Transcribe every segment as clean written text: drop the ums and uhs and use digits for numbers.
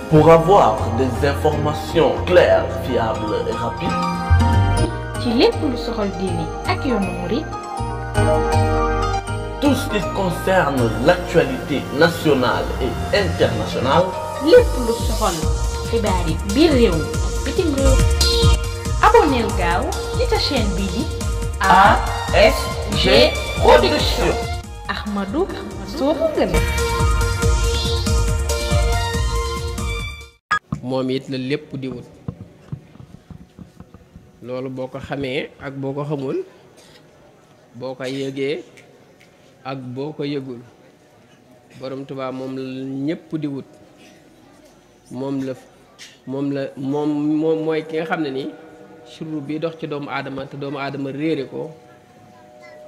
Pour avoir des informations claires, fiables et rapides, ci lépp lu soxal diine ak yoonu murid, tout ce qui concerne l'actualité nationale et internationale, lépp lu soxal xibaar yi biir réew mi ak bitim réew. abonneel gaaw ci sa chaîne bii di ASG Production. Ahmadou Soxo Ngane. moom it la lépp di wut loolu boo ko xamee ak boo ko xamul, boo ko yëgee ak boo ko yëgul, borom Tuubaa moom la ñépp di wut. moom mooy ki nga xam ne ni sirru bi dox ci doomu aadama te doomu aadama réere ko,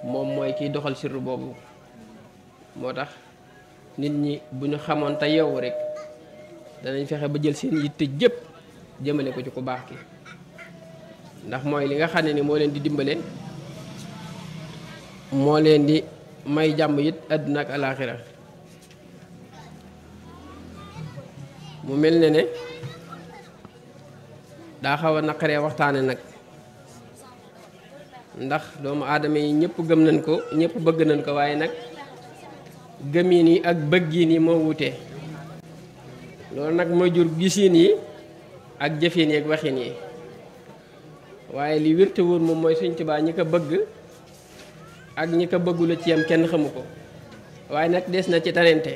moom mooy kiy doxal sirru boobu. moo tax nit ñi bu ñu xamoon te yow rek danañ fexe ba jël seen yitte jëpp jëmale ko ci ku baax ki, ndax mooy li nga xam ne ni moo leen di dimbale, moo leen di may jàmm it àdduna ak alaaxira. mu mel ne daa xaw a naqaree waxtaane nag, ndax doomu aadama yi ñëpp gëm nañ ko, ñëpp bëgg nañ ko, waaye nag gëmiin yi ak bëggiin yi moo wutee. loolu nag mooy jur gisiin yi ak jëfiin yi ak waxin yi. waaye li wér te wóor moom mooy Sëñ Tuubaa ñi ko bëgg ak ñi ko bëggula ci yam kenn xamu ko. waaye nag des na ci tanente,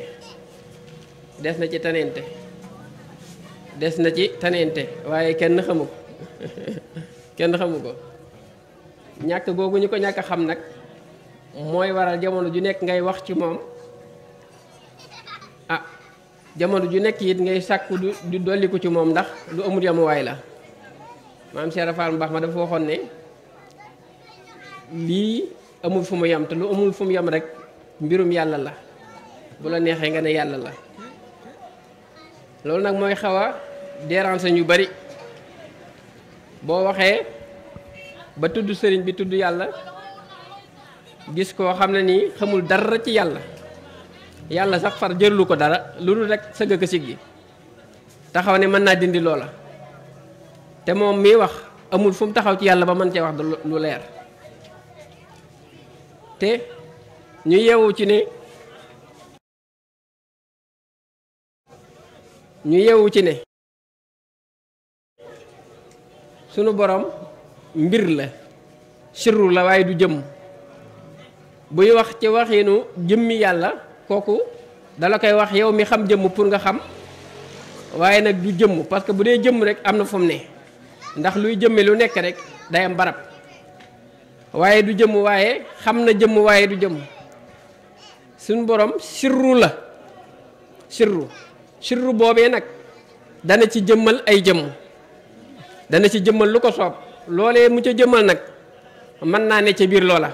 des na ci tanente, des na ci tanente, waaye kenn xamu ko kenn xamu ko. ñàkk googu ñu ko ñàkk a xam nag mooy waral jamono ju nekk ngay wax ci moom, jamono ju nekk it ngay sàkku du dolli ko ci moom, ndax lu amul yamuwaay la. maam Cheikh Rafal Mbaax ma dafa waxoon ne lii amul fu mu yam, te lu amul fu mu yam rek mbirum yàlla la, bu la neexee nga ne yàlla la. loolu nag mooy xaw a déranger ñu bari. boo waxee ba tudd sëriñ bi tudd yàlla, gis koo xam ne nii xamul dara ci yàlla, yàlla sax far jërlu ko dara lu dul rek sëgg ko siggi taxaw ne mën naa dindi loola, te moom mii wax amul fu mu taxaw ci yàlla ba mën cee wax lu leer. te ñu yeewu ci ne sunu borom mbir la, sirru la, waaye du jëmm. buy wax ci waxinu jëmmi yàlla, kooku dala koy wax yow mi xam jëmm pour nga xam, waaye nag du jëmm, parce que bu dee jëmm rek am na fu mu ne, ndax luy jëmme lu nekk rek day am barab. waaye du jëmm, waaye xam na jëmm, waaye du jëmm. suñu borom sirru la, sirru boobee nag dana ci jëmmal ay jëmm, dana ci jëmmal lu ko soob. loolee mu ca jëmmal nag mën naa ne ca biir loola,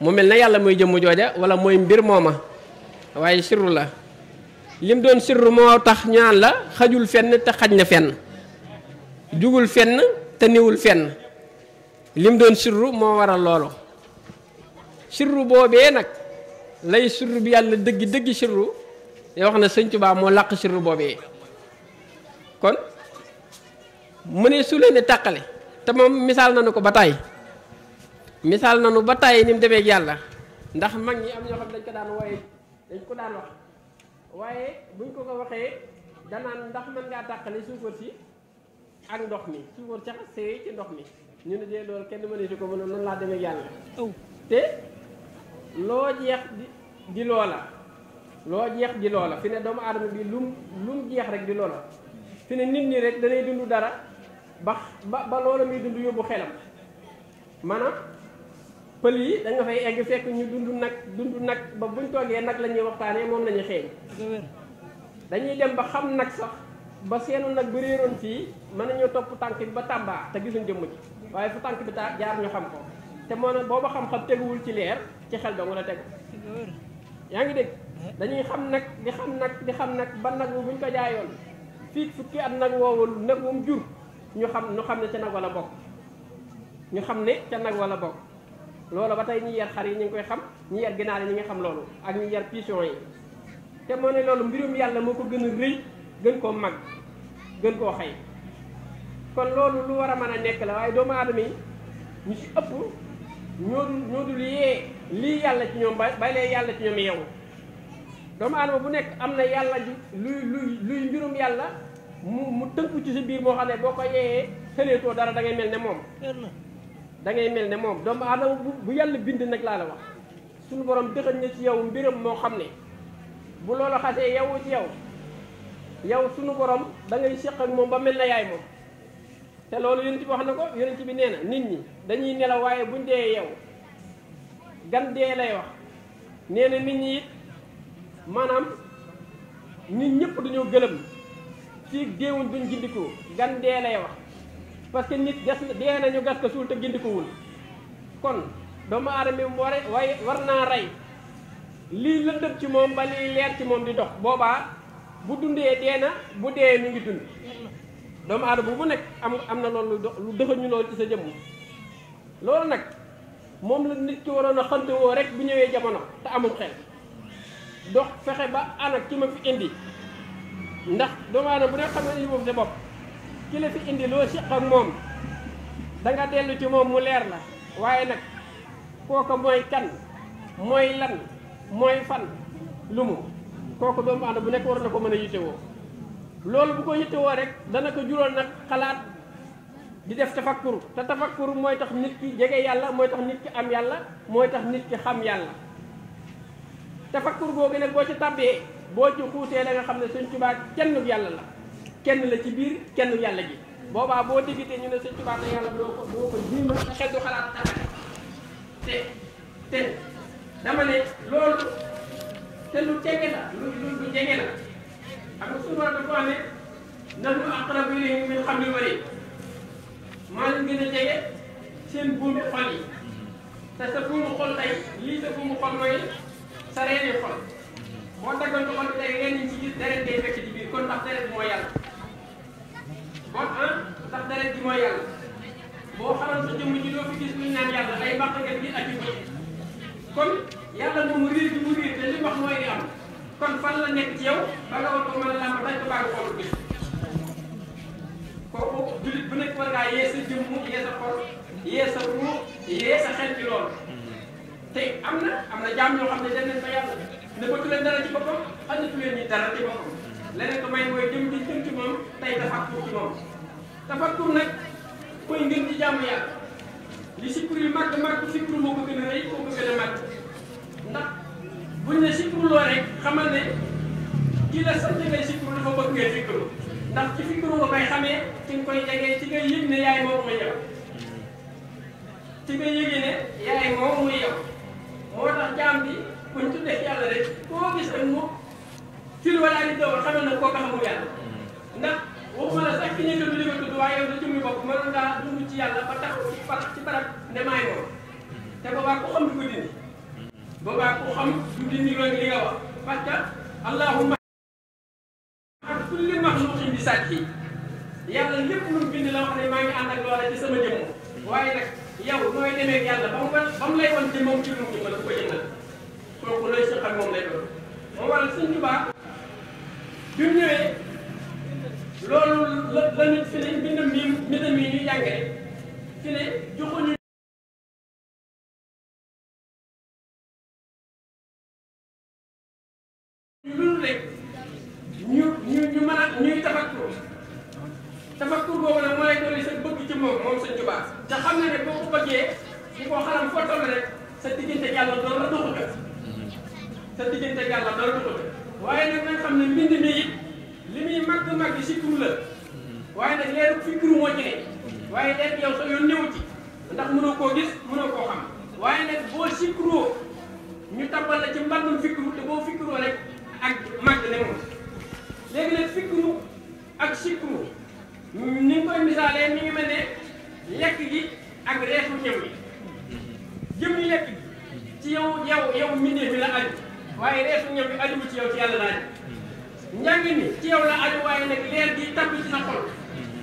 mu mel na yàlla mooy jëmm jooja wala mooy mbir mooma, waaye sirru la. lim doon sirru moo tax ñu naan la xajul fenn te xaj na fenn, jugul fenn te niwul fenn. lim doon sirru moo waral loolu. sirru boobee nag lay sirru bi yàlla dëggi sirru yoo xam ne Sëñ Tuubaa moo làq sirru boobee. kon mu ne su leen tàqale, te moom misaal nañu ko ba tàyyi, misaal nañu ba tàyyi ni mu demee ak yàlla. ndax mag ñi am ñoo xam dañ ko daan wooye, dañ ko daan wax, waaye buñ ko waxee danaan ndax mën ngaa tàqale suukar si ak ndox mi, suukar sax seey ci ndox mi. ñu ne dee loolu kenn mënee si ko mën a noonu laa demee ak yàlla. te loo jeex di loola, loo jeex di loola. fi ne doomu aadama bi lum jeex rek di loola. fi ne nit ñi rek danay dund dara ba loola muy dund yóbbu xelam. maanaam pël yi da nga fay egg fekk ñu dund nag ba buñ toogee nag la ñuy waxtaanee, moom la ñuy xeeñ. dañuy dem ba xam nag sax ba seenu nag ba réeroon fii mën nañoo topp tànk bi ba Tamba te gisuñ jëmm ji, waaye fu tànk bi jaar ñu xam ko. te moo ne booba xam-xam teguwul ci leer, ci xel dong la tegu. yaa ngi dégg, dañuy xam nag di xam nag ba nag buñ ko jaayoon fii fukki at nag woowul nag moom jur ñu xam ne ca nag wala bokk, ñu xam ne ca nag wala bokk. loolu ba tey ñi yar xar yi ñu ngi koy xam, ñi yar ginaar yi ñu ngi xam loolu, ak ñi yar pigeon yi. te moo ne loolu mbirum yàlla moo ko gën a rëy gën koo mag gën koo xëy kon loolu lu war a mën a nekk la waaye doomu aadama yi ñu ci ëpp ñoo dul yee lii yàlla ci ñoom ba lee yàlla ci ñoom yeewu doomu aadama bu nekk am na yàlla ji luy mbirum yàlla mu tënku ci sa biir moo xam ne boo ko yeeyee tëleetoo dara da ngay mel ne moom da ngay mel ne moom doomu aadama bu yàlla bind nag laa la wax suñu borom dëxëñ na ci yow mbiram moo xam ne bu loolu xasee yow ci yow suñu borom da ngay séq ak moom ba mel na yaay moom te loolu yonent bi wax na ko yonent bi nee na nit ñi dañuy nelaw waaye buñ dee yow gan dee lay wax nee na nit ñi it maanaam nit ñëpp dañoo gëlëm fii déewuñ duñ gindikoo gan dee lay wax parce que nit dee nañu gas ko suul te gindikuwul kon doomu aadama bi war naa rey lii lëndëm ci moom ba lii leer ci moom di dox boobaa bu dundee dee na bu dee mi ngi dund doomu aadama bu nekk am na loolu lu dëxëñu loolu ci sa jëmm loolu nag moom la nit ki waroon a xante woo rek bu ñëwee jamono te amul xel dox fexe ba anak ki ma fi indi ndax doomu aadama bu nekk xam nga ni boobu sa bopp ki la fi indi loo siq ak moom danga dellu ci moom mu leer la waaye nag kooka mooy kan mooy lan mooy fan lu mu kooku doomu aadama bu nekk war na ko mën a yittewoo loolu bu ko yittewoo rek dana ko jural nag xalaat di def tafakkur te tafakkur mooy tax nit ki jege yàlla mooy tax nit ki am yàlla mooy tax nit ki xam yàlla tafakkur googu nag boo ci tàbbee boo ci xuusee da nga xam ne Sëñ Tuubaa kenn yàlla la kenn la ci biir kenn yàlla ji boobaa boo dégitee ñu ne Sëñ Tuubaa na yàlla doo ko jiima xel du xalaat te dama ne loolu te lu jege la lu jege la xam nga suñu war dafa wax ne nahnu aqrabu ilayhi min hablil warid maa leen gën a jege seen buumi xol yi te sa buumu xol tey lii sa buumu xol mooy sa reeni xol boo daggoon ko xol bi tey reen yi ci gis deret day fekk ci biir kon ndax deret bi mooy yàlla kon ndax deret bi mooy yàlla boo xaral sa jëmm ji doo fi gis luñ naan yàlla ay bàq nga gi ak yu kon yàlla moom riir bi mu riir te li wax mooy di am kon fan la nekk ci yow ba nga war ko mën a làmb dañ ko bàgg xool gis kooku jullit bu nekk war ngaa yee sa jëmm yee sa xol yee sa ruux yee sa xel ci loolu te am na jaam ñoo xam ne dem nañ fa yàlla nëbbatu leen dara ci boppam xajatu leen ñi dara ci boppam leneen ko may mooy jëm di jëm ci moom tey tafakkur ci moom tafakkur nag koy ngir ci jàmm yàlla li sikkur yi màgg sikkur moo ko gën a rëy moo ko gën a màgg ndax buñ ne sikkur loo rek xamal ne kii la sant ngay sikkur dafa bëgg ngay fikkur ndax ci fikkur nga koy xamee ci nga koy jegee ci ngay yëg ne yaay moom muy yow ci nga yëgee ne yaay moom muy yow moo tax jaam bi buñ tuddee yàlla rek koo gis rek mu fil wala di dawal xamal na koo ko xamul yàlla ndax waxuma la sax ki ñu tudd li nga tudd waaye yow da jëmmi bopp mënoon ngaa dund ci yàlla ba tax ci barab ne maay moom te boobaa ku xam du ko dindi boobaa ku xam du dindi loolu li nga wax parce que allahumma ak kulli maxluqin bi sàcc yàlla lépp lu mu bind la wax ne maa ngi ànd ak loola ci sama jëmm waaye nag yow nooy demee ak yàlla ba mu lay wan jëmmam ci lu mu jëmmal ko jëmmal kooku looy sëq ak moom lay doon moo waral Sëñ Tuubaa bi mu ñëwee loolu la nit fi ne mbindam mi ñuy jàng rek fi ne joxuñu loolu rek ñu mën a ñuy tafakkur boobu nag moo lay dolli sa bëgg ci moom Sëñ Tuubaa te xam na ne boo ko bëggee di ko xalam foo toll rek sa diggante yàlla doon la doxu sa diggante yàlla doon la doxu waaye nag nañ xam ne mbind mi it li muy màgg sikru la waaye nag leeru fikru moo ci ne waaye leer yow sa yoon néew ci ndax mënoo koo gis mënoo koo xam waaye nag boo sikroo ñu tabal la ci mbàndum fikru te boo fikroo rek ak màgg ne moom léegi nag fikru ak sikru ni nga koy misaalee mi ngi mel ne lekk gi ak reesu ñam yi jëm ni lekk gi ci yow mbindee fi la aju waaye reesu ñam bi aju ci yow ci yàlla la aju njàng mi ci yow la aju waaye nag leer gi tabbi ci sa xol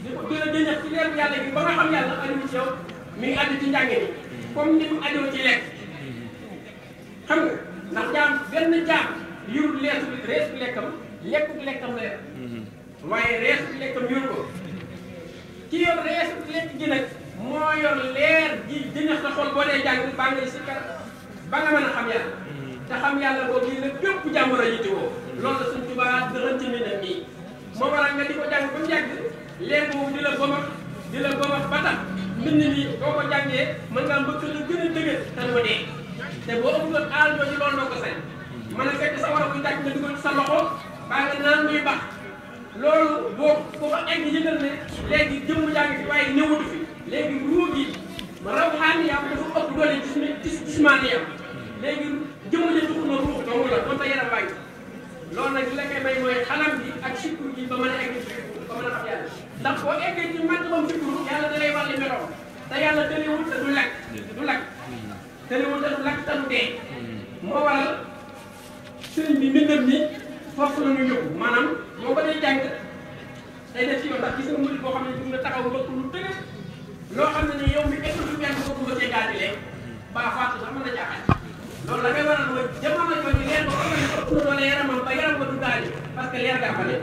di ko gën a jëñëf ci leeru yàlla gi ba nga xam yàlla aju ci yow mi ngi aju ci njàng mi comme ni mu ajoo ci lekk xam nga ndax jaam benn jaam yurul reesu lekkam lekkuk lekkam la yor waaye reesu lekkam yor ko ci yor reesu lekk gi nag moo yor leer ji dina sa xol boo dee jàng baa ngay sikkar ba nga mën a xam yàlla te xam yàlla boobu yi nag bépp jàmboro yi woo loolu la suñ Tuubaa dëxan ci mbindam nii moo waral nga di ko jàng ba mu yàgg leer boobu di la gomax ba tax mbind mi boo ko jàngee mën ngaa mbëkk lu gën a dëgër te doo dee te boo amuloon aal jooju loolu doo ko sañ mën a fekk sa war a buy tàkk nga dugal sa loxo baa nga naan muy bax loolu boo ko fa egg yëgal ne léegi jëmm jàng fi waaye ñëwatu fi léegi ruu gi rawxaani yam dafa ëpp doole gismaani yam léegi jëmm ja dugg na ruux dong la doon ta yaram bàyyi loolu nag li la koy may mooy xanam bi ak sikkur gi ba mën a egg ba mën a xam yàlla ndax boo eggee ci màtt bam sikkur yàlla da lay wàlli meloom te yàlla tëliwul te du lakk tëliwul te du lakk te du dee moo waral sëriñ bi mbindam ni foofu la ñu yóbbu maanaam boo ko dee jàng day def ci yow ndax gis nga murid boo xam ne dina taxaw bëgg lu tëgg loo xam ne ni yow mi egg lu benn bëgg nga cee gaadilee baa faatu sax mën na jaaxal loolu la ngay waral mooy jamono jooju leer ba xam ne ëpp na doole yaramam ba yaram ba du gaadi parce que leer gaa fa ne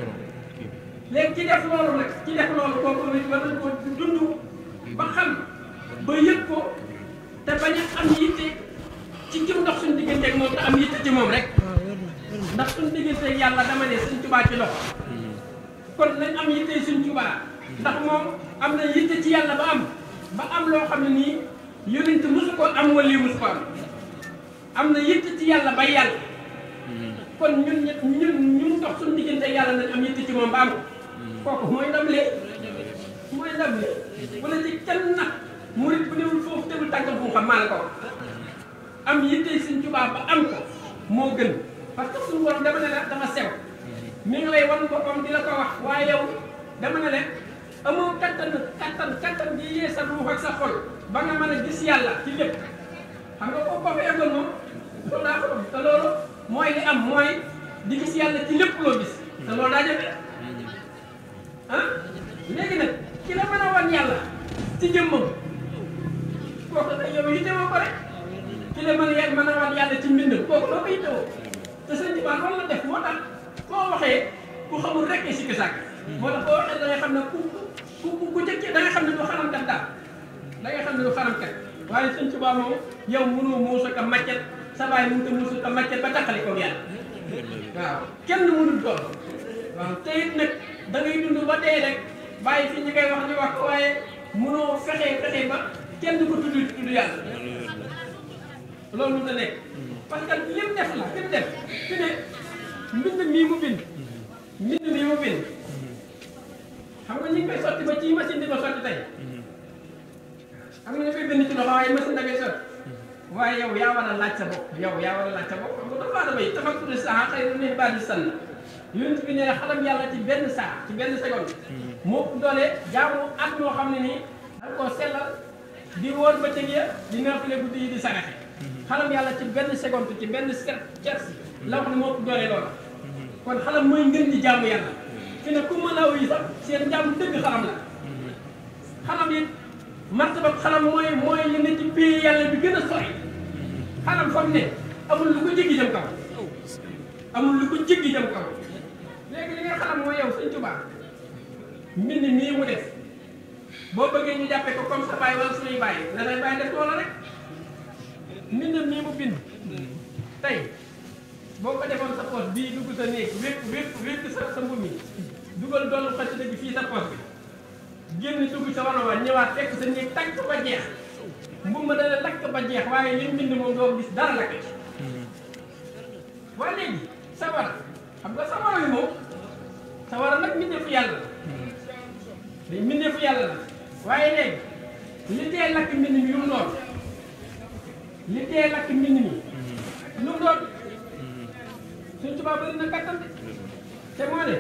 léegi ci def loolu nag ci def loolu kooku nit war nañ ko dund ba xam ba yëg ko te bañ a am yitte ci jëm ndox suñu digganteeg moom te am yitte ci moom rek ndax suñu digganteeg yàlla dama ne Sëñ Tuubaa ci loxo kon nañ am yitte Sëñ Tuubaa ndax moom am na yitte ci yàlla ba am loo xam ne nii yonent mosu ko am wala mosu ko am na yitte ci yàlla bay yàlla kon ñun ndox suñu digganteeg yàlla nañ am yitte ci moom ba am kooku mooy ndam lee wala ci kenn nag murit bu newul foofu tegul tànkam fu mu xam maa la ko am yitte Sëñ Tuubaa ba am ko moo gën parce que suñu borom dama ne la dafa sew mi ngi lay wan boppam di la ko wax waaye yow dama ne la amoo kattan di yee sa ruux ak sa xol ba nga mën a gis yàlla ci lépp xam nga ko fa eggoon moom loolu daa ko te loolu mooy li am mooy di gis yàlla ci lépp loo gis te loolu daa jafe léegi nag ki la mën a wan yàlla ci jëmmam kooku nag yow yittewoo ko rek ki la mën a wan yàlla ci mbindam kooku doo ko yittewoo te Sëñ Tuubaa loolu la def moo tax koo waxee ku xamul rek ay sikki sàkk moo tax boo waxee da ngay xam ne ku jëkkee da ngay xam ne du xaram kat daal da ngay xam ne du xaram kat waaye Sëñ Tuubaa moom yow mënoo muusa ka maccet sa baay mënut a muusa ka maccet ba taxali ko yàlla waaw kenn mënul toll waaw te it nag da ngay dund ba dee rek bàyyi fi ñu koy wax di wax waaye mënoo fexe ba kenn du ko tudd yàlla loolu da nekk parce que lim def la lim def fi ne mbind mii mu bind xam nga ñu ngi koy sotti ba ci machine di ko sotti tey xam nga ñu koy bind ci loxo waaye machine da koy sotti waaye yow yaa war a laaj sa bopp xam nga dafa adama yi tafakkuri saa xëy na ne baa di sann yonent bi ne xalam yàlla ci benn saa ci benn seconde moo doole jaamu at ñoo xam ne nii dañ koo sellal di woor bëccëg ya di naafile guddi yi di saraxe xalam yàlla ci benn seconde ci benn cerce la wax ne moo doole loola kon xalam mooy ngën di jaamu yàlla fi ne ku mënaaw yi sax seen jaamu dëgg xalam la xalam it martaba xalam mooy li ne ci pays yàlla bi gën a sori xalam fam ne amul lu ko jéggi jëm kaw léegi li nga xalam mooy yow Sëñ Tuubaa mbind mii mu def boo bëggee ñu jàppee ko comme sa baay wala suñuy baay la say baay def loola rek mbind mii mu bind tey boo ko defoon sa poos bii dugg sa néeg wékk sa mbubb mi dugal doolu xasida gi fii sa poos bi génn dugg sa wanawa ñëwaat fekk sa néeg tàkk ba jeex mbubb ma dana lakk ba jeex waaye li mbind moom doo gis dara lakk ci waaye léegi sawara xam nga sawara yi moom sawara nag mbindeefu yàlla la mbindeefu yàlla la waaye léegi li tee lakk mbind mi yu mu doon li tee lakk mbind mi lu mu doon Sëñ Tuubaa bëri na kattan de te moo ne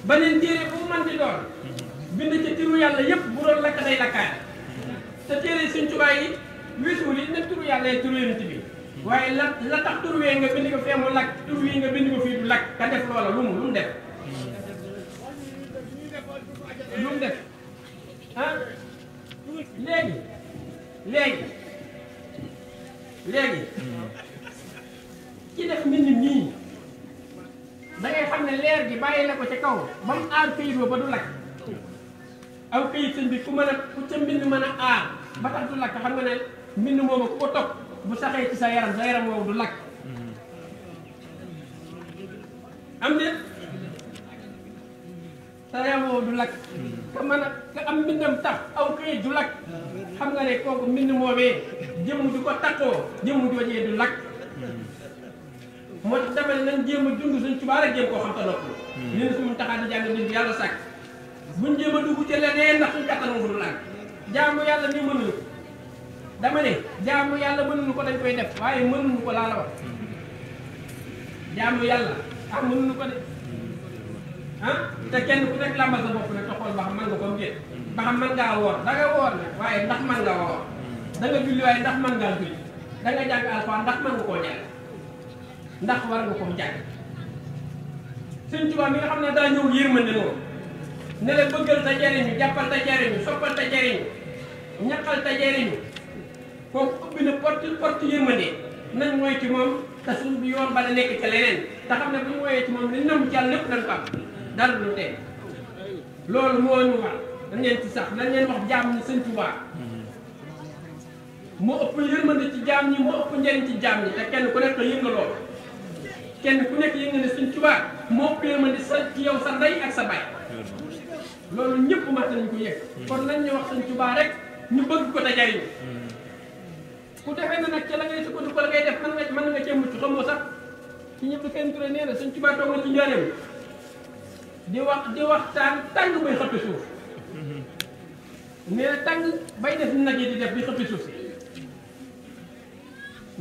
beneen téere bu mu mën di doon bind ci turu yàlla yëpp bu doon lakk day lakkaay te téere Sëñ Tuubaa yi weesuwul yi ne turu yàlla yi turu yonent bi waaye la tax tur wee nga bind ko fee mu lakk tur wii nga bind ko fii du lakk ka def loola lu mu def ah léegi ci def mbind nii da ngay xam ne leer gi bàyyi bàyyi na ko ca kaw ba mu aar këyit ba du lakk aw këyit sëñ bi ku mën a ku ca mbind mën a aar ba tax du lakk xam nga ne mbind moomu ku ko topp bu saxee ci sa yaram woowu du lakk am déet sa yaram woowu du lakk ka mën a ka am mbindam tax aw këyit du lakk xam nga ne kooku mbind moomee jëmm du ko takkoo jëmm joojee du lakk moo tax tamit nañ jéem a dund suñ Tuubaa rek jéem koo xam te nopp li na suñu taxaa di jàng nit bi yàlla sàkk buñ jéem a dugg ci leneen ndax suñ kattan mu du lakk jaamu yàlla nii mënuñu ko dama ne jaamu yàlla mënuñu ko dañ koy def waaye mënuñu ko laa la wax jaamu yàlla ah mënuñu ko de ah te kenn ku nekk làmbal sa bopp nag te xool ba xam mën nga ko ngeen ba xam mën ngaa woor da nga woor nag waaye ndax mën nga woor da nga julli waaye ndax mën ngaa julli da nga jàng alxuraan ndax mën nga koo jàng ndax war nga koo jàng Sëñ Tuubaa mi nga xam ne daa ñëw yërmande moom ne la bëggal te jariñu jàppal te jariñu soppal te jariñu ñaqal te jariñu kooku ubbi na porte yërmande nañ mooy ci moom te suñ bi yoon ba la nekk ca leneen te xam ne bu ñu woyee ci moom li nam ci yàlla lépp nañ ko am dara lu tee loolu moo ñu war dañ leen ci sax dañ leen wax jaam ñi Sëñ Tuubaa moo ëpp yërmande ci jaam ñi moo ëpp njëriñ ci jaam ñi te kenn ku nekk yëg nga loolu kenn ku nekk yëg nga ne Sëñ Tuubaa moo ëpp yërmande sa ci yow sa ndey ak sa baay loolu ñëpp mat nañ ko yëg kon nañ ñu wax Sëñ Tuubaa rek ñu bëgg ko te jariñu ku defee na nag ca la ngay sukkandiku ko la ngay def mën nga cee mucc xamoo sax ci ñëpp kenn turé nee na Sëñ Tuubaa toog na ci njaareem di waxtaan tàng bay xëppi suuf nee na tàng bay def nag yi di def di xëppi suuf si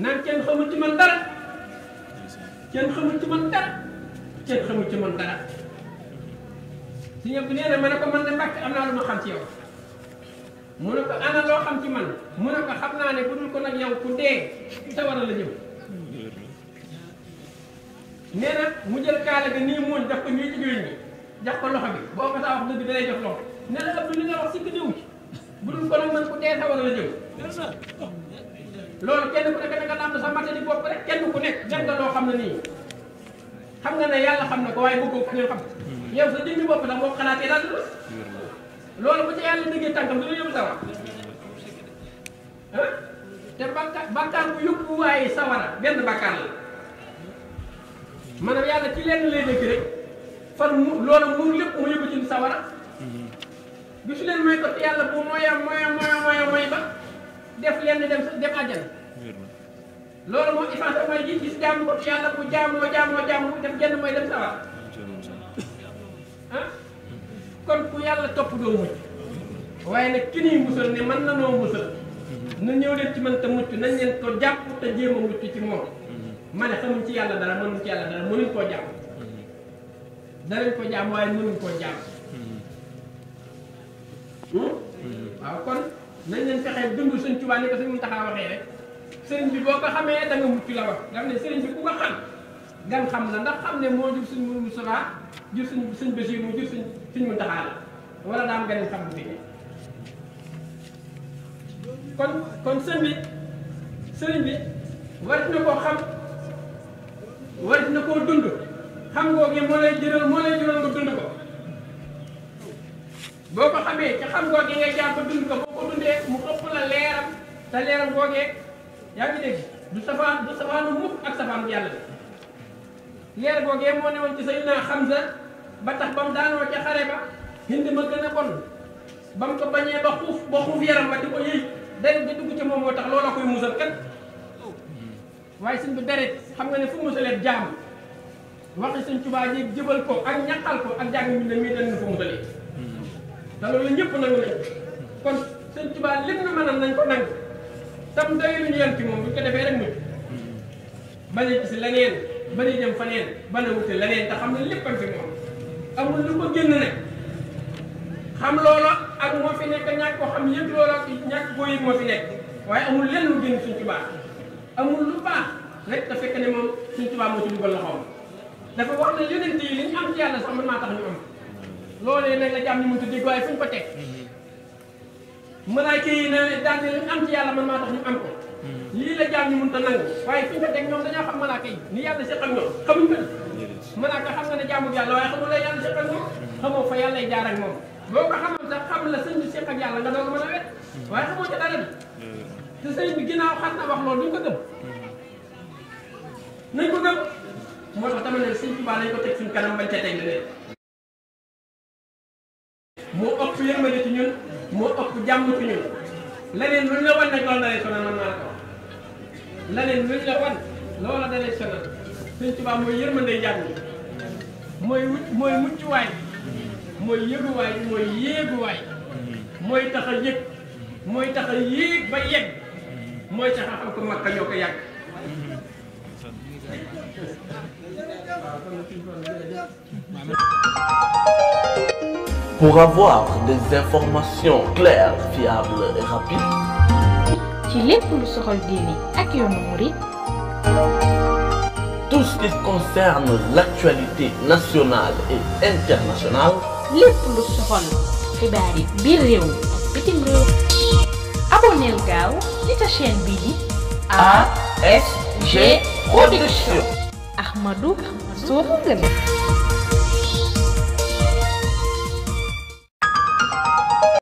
naan kenn xamul ci man dara kenn xamul ci man dara kenn xamul ci man dara si ñëpp nee na ma ne ko man de Mbàkke am naa lu ma xam ci yow mu ne ko ana loo xam ci man mu ne ko xam naa ne bu dul ko nag yow ku dee sawara la jëm nee na mu jël kaala ga nii muuñ daf ko nii ci géwéñ bi jox ko loxo bi boo ko saa wax dëgg dalay jox loxo ne la ëpp li nga wax sikk néew ci bu dul ko nag man ku dee sawara la jëm loolu kenn ku nekk da nga làmb sa matte di bopp rek kenn ku nekk def nga loo xam ne nii xam nga ne yàlla xam na ko waaye bëggoo ko ngeen xam yow sa jëmmi bopp nag boo xalaatee daal loolu bu ci yàlla déggee tànkam dina yóbbu sawara ah te bàkkaar bu yóbbu waaye sawara benn bàkkaar la maanaam yàlla ci lenn lay dégg rek fan mu loolu mu lépp mu yóbbu ci sawara gisu leen mooy ko yàlla bu mooy ba def lenn dem àjjana loolu moo effacé mooy gis jaamu ko yàlla bu jaamoo def genn mooy dem sawara ah kon ku yàlla topp doo mucc waaye nag ki nii musal ne mën na noo musal na ñëw leen ci mën te mucc nañ leen ko jàpp te jéem a mucc ci moom ma ne xamuñ ci yàlla dara mënuñ ci yàlla dara mënuñ koo jàpp danañ ko jàmm waaye mënuñ koo jàpp waaw kon nañ leen fexee dund Sëñ Tuubaa ni ko Sëñ Muntaxaa waxee rek sëriñ bi boo ko xamee da nga mucc la wax daf ne sëriñ bi ku ko xam gan xam la ndax xam ne moo jur Sëñ Mustafaa jur Sëñ Basiiru mu jur Sëñ Muntaxaa la wala daa am gan xam bu fi kon sëriñ bi war na koo xam war na koo dund xam googu moo lay jural nga dund ko boo ko xamee ca xam googu ngay jaar ba dund ko boo ko dundee mu ëpp la leeram te leeram googee yaa ngi dégg du safaanu mukk ak safaanu yàlla bi leer googee moo ne woon ci Sayyidina Hamza ba tax ba mu daanoo ca xare ba Hind ma gën a bon ba mu ko bañee ba xuuf yaram ba di ko yëy deret di dugg ci moom moo tax loola koy musal kat waaye Sëñ bi deret xam nga ne fu musalee jaam waxi Sëñ Tuubaa ji jëbal ko ak ñaqal ko ak jàng mi ne mii dañ na fa musalee te loolu ñëpp nangu nañ kon Sëñ Tuubaa lépp na mënam nañ ko nangu tam doyluñu yem ci moom bu ñu ko defee rek mucc bañ a gis leneen bañ a jëm faneen bañ a wuti leneen te xam ne léppam fi moom amul lu ko génn nag xam loola ak moo fi nekk ñàkk koo xam yëpp loola ñàkk koo yëg moo fi nekk waaye amul lenn lu génn Sëñ Tuubaa amul lu baax rek te fekk ne moom Sëñ Tuubaa moo ci dugal loxoom dafa wax ne yonent yi li ñu am ci yàlla sax man maa tax ñu am loolee nag la jàmm ñu mënut a dégg waaye fu ñu ko teg malaayka yi ne daal di li ñu am ci yàlla man maa tax ñu am ko lii la jàmm ñu mënut a nangu waaye fu ñu ko teg ñoom dañoo xam malaayka yi ni yàlla si xam ñoom xamuñ ko mën naa ko xam nga ne jaamu yàlla waaye xamul la yàlla seq ak moom xamoo fa yàlla jaar ak moom boo ko xamoon sax xam la sëñ bi seq ak yàlla nga doog a mën a wet waaye xamoo ca dara bi te sëñ bi ginnaaw xam na wax loolu duñ ko gëm nañ ko gëm moo tax dama ne sëñ Tuubaa lañ ko teg suñ kanam bañ ca teg leneen moo ëpp yërmande ci ñun moo ëpp jàmm ci ñun leneen luñ la wan nag loolu da lay sonal man maa la ko wax leneen luñ la wan loola da lay sonal sëñ Tuubaa mooy yërmande jàmm mooy muccuwaay mooy yëguwaay mooy yéeguwaay mooy tax a yëg mooy tax a yéeg ba yegg mooy tax a xam ko Makka ñoo ko yàgg. Pour avoir des informations claires, fiables et rapides, ci lépp lu soxal diini ak yoonu murid, tout ce qui concerne l'actualité nationale et internationale, lépp lu soxal xibaar yi biir réew mi ak bitim réew. abonneel gaaw ci sa chaîne bii di ASG Production. Ahmadou Sow